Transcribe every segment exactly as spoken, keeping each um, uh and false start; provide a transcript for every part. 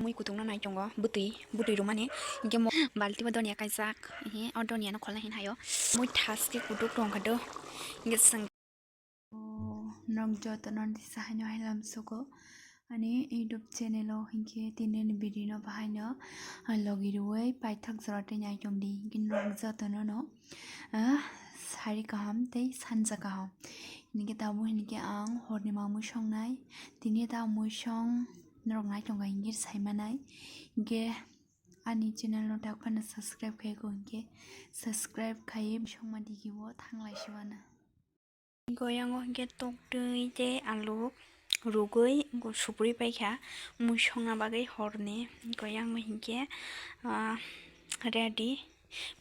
Mui kutung no nai tongo, bwtwi, bwtwi rwmani. Hinkhe mo-, balti bo donia kaijak, he, o donia no kholna hin haio. Mui thas khe kutuk tong kha do. Hinkhe chwng norok joto no tisa haino hailam sugo. Ani YouTube channel o hinkhe tini ni video no bahaino logi rwui paithak jora tei nai tongdi. Hinkhe norok joto no no, ah, sari kaham tei sanja kaham. Hinkhe tabuk hinkhe ang horni ma mui songnai. Tini ta mui song norok nai tongkha hinkhe saimanai. Hinkhe ani channel no daphano subscribe khai ko hinkhe subscribe khai songma digi o thanglai siwana. Goyango hinkhe toktwi tei alu rugwi supri paikha mui songna bagwi horni. Goyango hinkhe, ah, ready.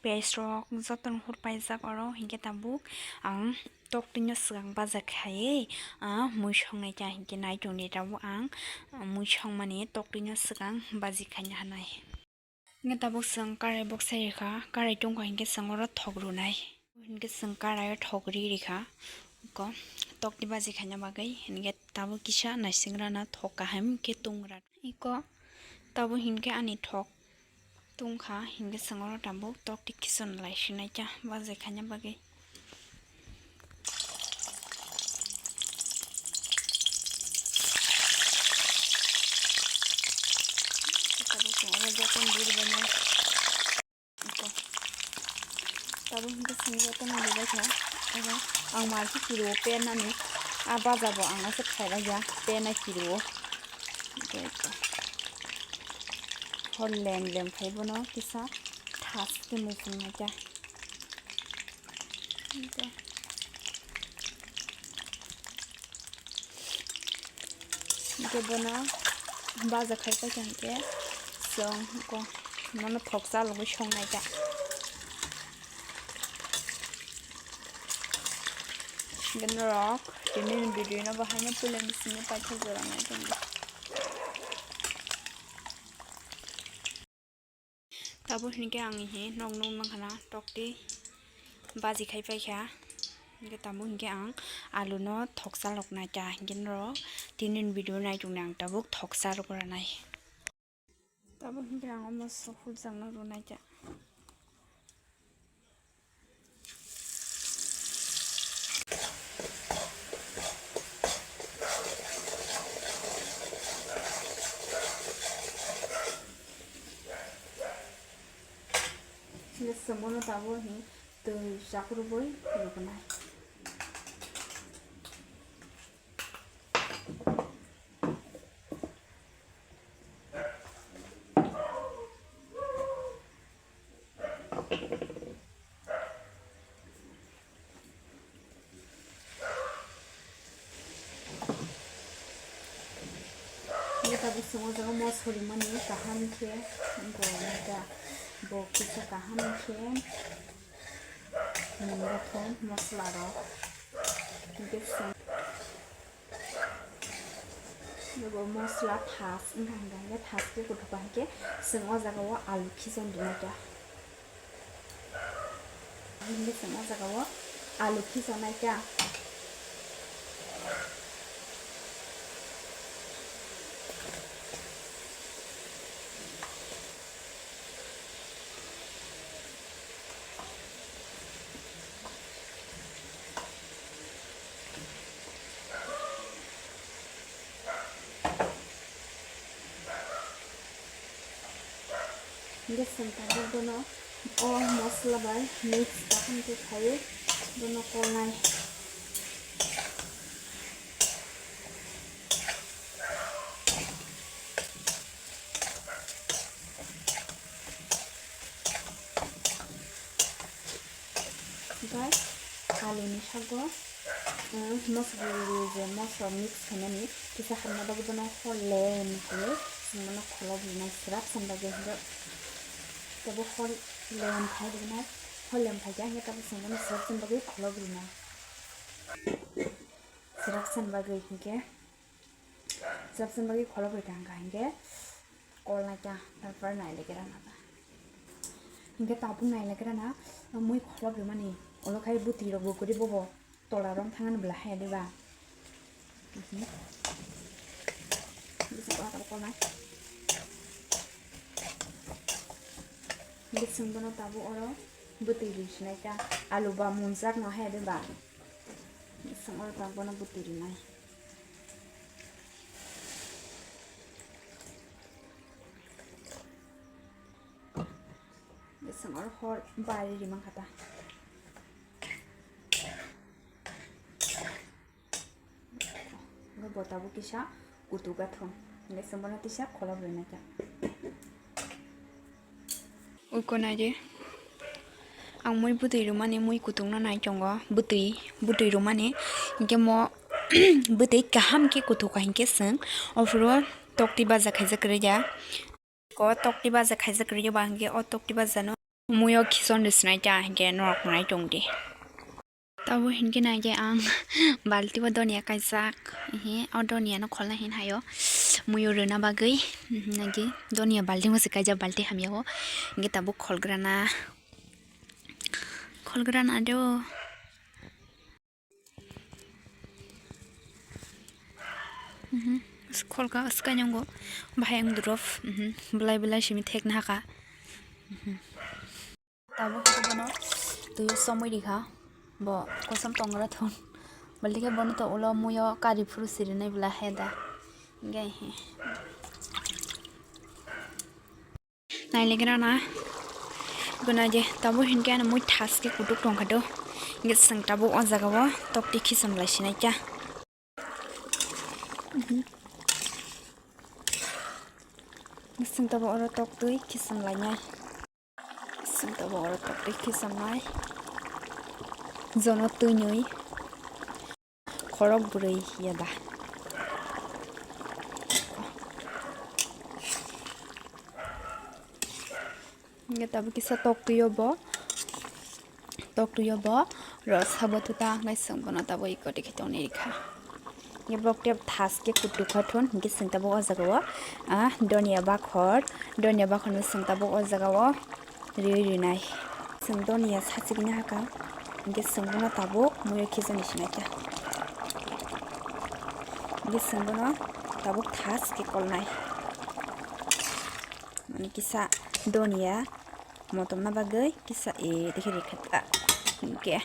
Pes rok jotono hur paijak oro, hinkhe tabuk ang toktwino swkang baja khaiwi, ah, mui songnai ta hinkhe nai tongdi tabuk ang, ah, mui songmani toktwino swkang baji khaina hanai. Hinkhe tabuk chwng karai boksai rikha, karai tongkha hinkhe chwng oro thok rwnai. Hinkhe chwng karai o thok ri rikha, ko toktwi baji khaina bagwi, hinkhe tabuk kisa naisingrana thok kaham khe tongra. Iko tabuk hinkhe ani thok tungkha, hinkhe chwng oro tabuk tokti kichon lai sinai ta bajai khaina bagwi. Tabuk chwng oro jotono biribana. Tabuk hinkhe chwng jotono biribakha. Oro ang markhe kiriwo penani. A baja bo ang aswk khailaiya, pena kiriwo. Hor lem lem khai bono kisa thas khe mui chwng naikha. Hinkhe bono baja khai paikha hinkhe chwng bono thok chalogwi song naikha. Hinkhe norok tini ni video no bo haino puila ni simi paithak jora nai tongo. Tabuk hinkhe ang he nok nung mankha na tokti baji khai paikha. Hinkhe tabuk hinkhe ang alu no thoksa rok nai ta hinkhe norok tini ni video nai tongni ang tabuk thoksa rok rwnai. Tabuk hinkhe ang omo sofur jang no rwnai ta. Chwngno tabuk hi twi chakrubui rwgwnai. Hinkhe tabuk chwng o jaga mosori mani kaham khe bo nai ta, bo kisa kaham khe mungwi thung mosla rok. Hinkhe chwng Bo mosla thas wngkha, hinkhe thas khe kuthukha hinkhe chwng o jaga o alu khichon rwnaikha. Hinkhe chwng o jaga o alu khichonnaikha. Hinkhe chwng tabuk bono o mosla bai mix kaham khe khaiwi bono kolnai. Bai aluni sago, um, mosri je mosla mix khainani kisa hamna bagwi bono hor lem khlaiwi chwng bono kholop rwnai swrap san bagwi hinkhe teibo hor lem khai rwnai, hor lem khaikhe hinkhe tabuk chwng bono swrap san bagwi kholop rwnai. Swrap san bagwi hinkhe Chapsan bagwi kholobwi tangkha hinkhe kolnaikha, tarpor nailekrana ba. Hinkhe tabuk nailekrana mui kholobwi mani, ulo khai bwtwi rok bo kwrwi bobo tola rom thangani bwla haya diba. Mhm. Bisa kolna tabuk kolnai. Bising bono tabuk oro bwtwi ri sinai ta, alu ba munjak no hai de ba. Bising oro tabuk bono bwtwi rinai. Bising oro hor bari rimang kha ta. Bo tabuk kisa kutuk gathong. Hingke chwng bono tisa kholop rwna kha. Uko naidi. Ang mui bwtwi rwmani mui kutukno nai tongo. Bwtwi, bwtwi rwmani. Hingke mo bwtwi kaham khe kutuk kha hingke chwng. Ophuru tokti baja khaijak kwrwi ya. Ko tokti baja khaijak kwrwi ya ba hingke o tokti baja no. Muio khison de sinai ta hingke norok nai tong di. Tabo hingke nai je ang balti bo donia kaijak, ehe, o donia no kholna hin hayo, muio rwna bagwi, mhm, nai je donia balti bo se kaijak, balti hamya o, hingke tabo kholgrana, kholgrana do. Mhm. Kholka swkang nungo bahai ang drop. Mhm. Belai belai simi thekna haka. Mhm. Tabuk khe bono twiyo somoi rikha. Bo kosom tongra thun. Balti khe bono to ulo muio kari phuru sirinai belai hai da. Hingke he. Nailegra na. Guna je tabuk hingke ano mui thas khe kutuk tongkha do. Hingke chwng tabuk o jaga o tokti khisom lai sinai kha. Mhm. Chwng tabuk oro toktwi khisom lainai. Chwng tabuk oro toktwi khisom nai. Jono twnwi. Khorok bwrwi ya da. Hingke tabuk kisa toktwi o bo, toktwi o bo rw sabo tuta hingke chwng bono tabuk iko dikhe tongni rikha. Hingke borok tei thas khe kutuk kha thun hingke chwng tabuk o jaga o, ah, donia bakhor, donia bakhor no chwng tabuk o jaga o. Riwi rinai. Chwng donia sachigini haka. Hingke chwng bono tabuk muiyo khichani sinai ta. Hingke chwng bono tabuk thas khe kolnai. Mani kisa donia motomna bagwi kisa e dekhe rikha ta. Hingke.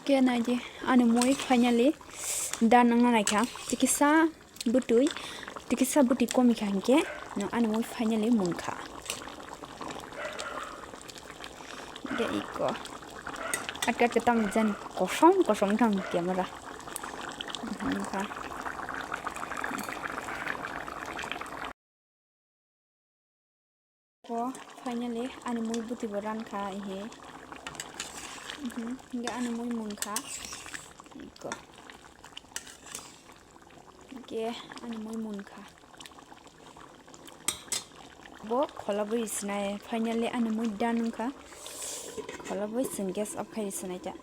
Khe naidi ani mui finally done wngna naikha. Tikisa bwtwi, tikisa bwtwi komikha hinkhe no ani mui finally munkha. Hingke iko atka atka tamni jani kosom kosom wngkha camera. Wngkha. Bo finally ani mui bwtwi bo rankha ihe. Mhm, hingke ani mui munkha. Iko. Hingke ani mui munkha. Bo kholobwi sinai, finally ani mui done wngkha. Kholobwi chwng gas off khai sinai ta.